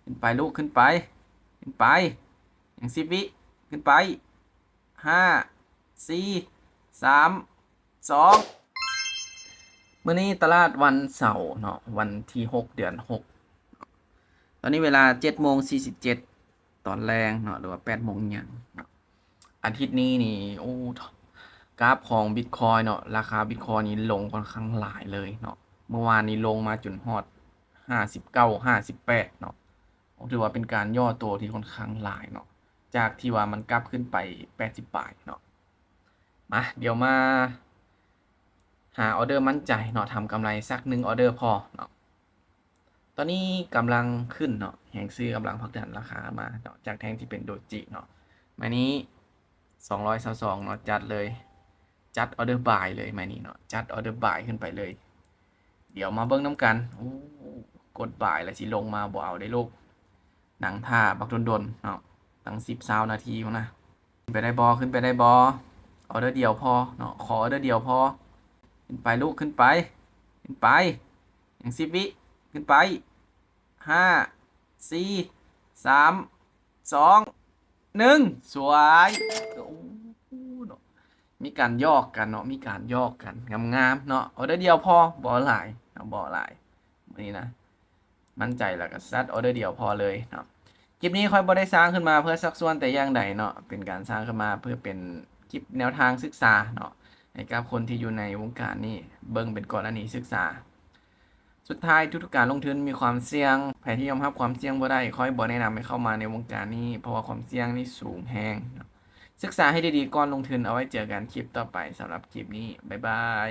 ຂຶ້ນໄປລູກ ຂຶ້ນໄປ ຂຶ້ນໄປ ຍັງສິບວິ ຂຶ້ນໄປ ຫ້າ ສີ່ ສາມ ສອງ ມື້ນີ້ຕະຫຼາດວັນເສົາເນາະ ວັນທີຫົກ ເດືອນຫົກ ຕອນນີ້ເວລາເຈັດໂມງສີ່ສິບເຈັດຕອນແລງເນາະ ຫຼືວ່າແປດໂມງຫຍັງເນາະ. ອາທິດນີ້ນີ້ ໂອ້ ກາຟຂອງບິດຄອຍເນາະ ລາຄາບິດຄອຍນີ້ລົງຄ່ອນຂ້າງຫຼາຍເລີຍເນາະ. ເມື່ອວານນີ້ລົງມາຈົນຮອດຫ້າສິບເກົ້າ ຫ້າສິບແປດເນາະ ຖືວ່າເປັນການຫຍໍ້ໂຕທີ່ຄ່ອນຂ້າງຫຼາຍເນາະ ຈາກທີ່ວ່າມັນກັບຂຶ້ນໄປແປດສິບປາຍເນາະ. ມາ ດຽວມາຫາອໍເດີໝັ້ນໃຈເນາະ ທຳກຳໄລສັກໜຶ່ງອໍເດີພໍເນາະ. ຕອນນີ້ກຳລັງຂຶ້ນເນາະ ແຮງຊື້ກຳລັງຜັກດັນລາຄາມາເນາະ ຈາກແທ່ງທີ່ເປັນໂດຈິເນາະ. ໄມ້ນີ້ສອງຮ້ອຍຊາວສອງເນາະ ຈັດເລີຍ ຈັດອໍເດີບາຍເລີຍໄມ້ນີ້ເນາະ ຈັດອໍເດີບາຍຂຶ້ນໄປເລີຍ. ດຽວມາເບິ່ງນຳກັນ ໂອ້ ກົດບາຍແລ້ວຊິລົງມາບໍ່ເອົາເດ້ລູກ ນັ່ງຖ້າບັກດົນໆເນາະ ຕັ້ງສິບ ຊາວນາທີພຸ້ນນະ. ຂຶ້ນໄປໄດ້ບໍ່? ຂຶ້ນໄປໄດ້ບໍ່? ອໍເດີດຽວພໍເນາະ ຂໍອໍເດີດຽວພໍ. ຂຶ້ນໄປລູກ ຂຶ້ນໄປ ຂຶ້ນໄປ ຍັງສິບວິ ຂຶ້ນໄປ ຫ້າ ສີ່ ສາມ ສອງ ໜຶ່ງ ສວຍ. ໂອ້ ເນາະ ມີການຫຍອກກັນເນາະ ມີການຫຍອກກັນງາມໆເນາະ. ອໍເດີດຽວພໍ ບໍ່ເອົາຫຼາຍເນາະ ບໍ່ເອົາຫຼາຍມື້ນີ້ນະ. ໝັ້ນໃຈແລ້ວກໍຊັດອໍເດີດຽວພໍເລີຍເນາະ. ຄລິບນີ້ຂ້ອຍບໍ່ໄດ້ສ້າງຂຶ້ນມາເພື່ອຊັກຊວນແຕ່ຢ່າງໃດເນາະ ເປັນການສ້າງຂຶ້ນມາເພື່ອເປັນຄລິບແນວທາງສຶກສາເນາະ ໃຫ້ກັບຄົນທີ່ຢູ່ໃນວົງການນີ້ ເບິ່ງເປັນກໍລະນີສຶກສາ. ສຸດທ້າຍ ທຸກໆການລົງທຶນມີຄວາມສ່ຽງ ໃຜທີ່ຍອມຮັບຄວາມສ່ຽງບໍ່ໄດ້ ຂ້ອຍບໍ່ແນະນຳໃຫ້ເຂົ້າມາໃນວົງການນີ້ ເພາະວ່າຄວາມສ່ຽງນີ້ສູງແຮງເນາະ. ສຶກສາໃຫ້ດີໆກ່ອນລົງທຶນ. ເອົາໄວ້ເຈີກັນຄລິບຕໍ່ໄປ ສຳລັບຄລິບນີ້ ບາຍບາຍ.